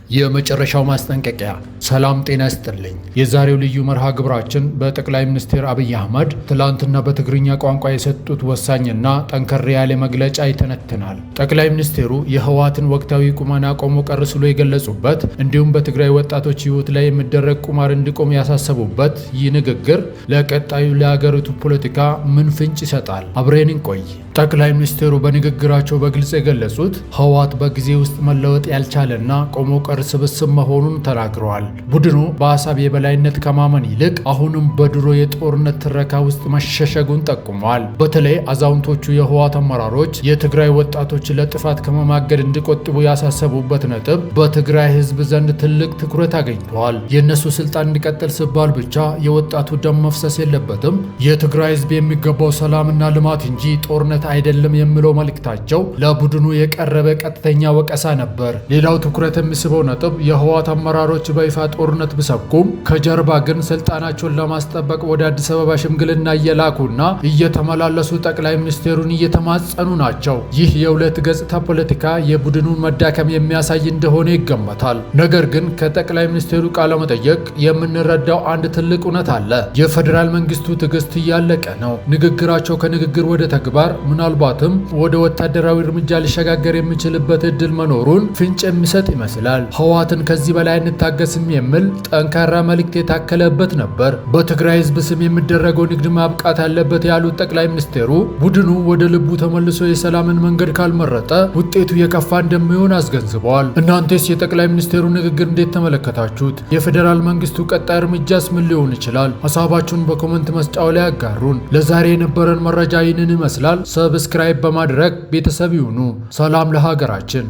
የመጨረሻው ማስጠንቀቂያ። ሰላም ጤና ይስጥልኝ። የዛሬው ልዩ መርሃ ግብራችን በጠቅላይ ሚኒስትር አብይ አህመድ ትላንትና በትግርኛ ቋንቋ የሰጡት ወሳኝና ጠንከር ያለ መግለጫ ይተነትናል። ጠቅላይ ሚኒስትሩ የህወሓትን ወቅታዊ ቁመና ቆሞ ቀር ሲሉ የገለጹበት እንዲሁም በትግራይ ወጣቶች ህይወት ላይ የሚደረግ ቁማር እንዲቆም ያሳሰቡበት ይህ ንግግር ለቀጣዩ ለሀገሪቱ ፖለቲካ ምን ፍንጭ ይሰጣል? አብረን እንቆይ። ጠቅላይ ሚኒስትሩ በንግግራቸው በግልጽ የገለጹት ህወሓት በጊዜ ውስጥ መለወጥ ያልቻለና ቆሞ ቀር ስብስብ መሆኑን ተናግረዋል። ቡድኑ በሀሳብ የበላይነት ከማመን ይልቅ አሁንም በድሮ የጦርነት ትረካ ውስጥ መሸሸጉን ጠቁመዋል። በተለይ አዛውንቶቹ የህወሓት አመራሮች የትግራይ ወጣቶች ለጥፋት ከመማገድ እንዲቆጥቡ ያሳሰቡበት ነጥብ በትግራይ ህዝብ ዘንድ ትልቅ ትኩረት አግኝተዋል። የእነሱ ስልጣን እንዲቀጥል ሲባል ብቻ የወጣቱ ደም መፍሰስ የለበትም፣ የትግራይ ህዝብ የሚገባው ሰላምና ልማት እንጂ ጦርነት አይደለም የሚለው መልእክታቸው ለቡድኑ የቀረበ ቀጥተኛ ወቀሳ ነበር። ሌላው ትኩረት የሚስበው ነጥብ የህወሓት አመራሮች በይፋ ጦርነት ቢሰብኩም ከጀርባ ግን ስልጣናቸውን ለማስጠበቅ ወደ አዲስ አበባ ሽምግልና እየላኩና እየተመላለሱ ጠቅላይ ሚኒስትሩን እየተማጸኑ ናቸው። ይህ የሁለት ገጽታ ፖለቲካ የቡድኑን መዳከም የሚያሳይ እንደሆነ ይገመታል። ነገር ግን ከጠቅላይ ሚኒስትሩ ቃለ መጠይቅ የምንረዳው አንድ ትልቅ እውነት አለ። የፌዴራል መንግስቱ ትዕግስት እያለቀ ነው። ንግግራቸው ከንግግር ወደ ተግባር፣ ምናልባትም ወደ ወታደራዊ እርምጃ ሊሸጋገር የሚችልበት እድል መኖሩን ፍንጭ የሚሰጥ ይመስላል። ህወሓትን ከዚህ በላይ አንታገስም የሚል ጠንካራ መልእክት የታከለበት ነበር። በትግራይ ህዝብ ስም የሚደረገው ንግድ ማብቃት አለበት ያሉት ጠቅላይ ሚኒስትሩ ቡድኑ ወደ ልቡ ተመልሶ የሰላምን መንገድ ካልመረጠ ውጤቱ የከፋ እንደሚሆን አስገንዝበዋል። እናንተስ የጠቅላይ ሚኒስትሩ ንግግር እንዴት ተመለከታችሁት? የፌዴራል መንግስቱ ቀጣይ እርምጃስ ምን ሊሆን ይችላል? ሀሳባችሁን በ comment መስጫው ላይ አጋሩን። ለዛሬ የነበረን መረጃ ይህንን ይመስላል። Subscribe በማድረግ ቤተሰብ ይሁኑ። ሰላም ለሀገራችን።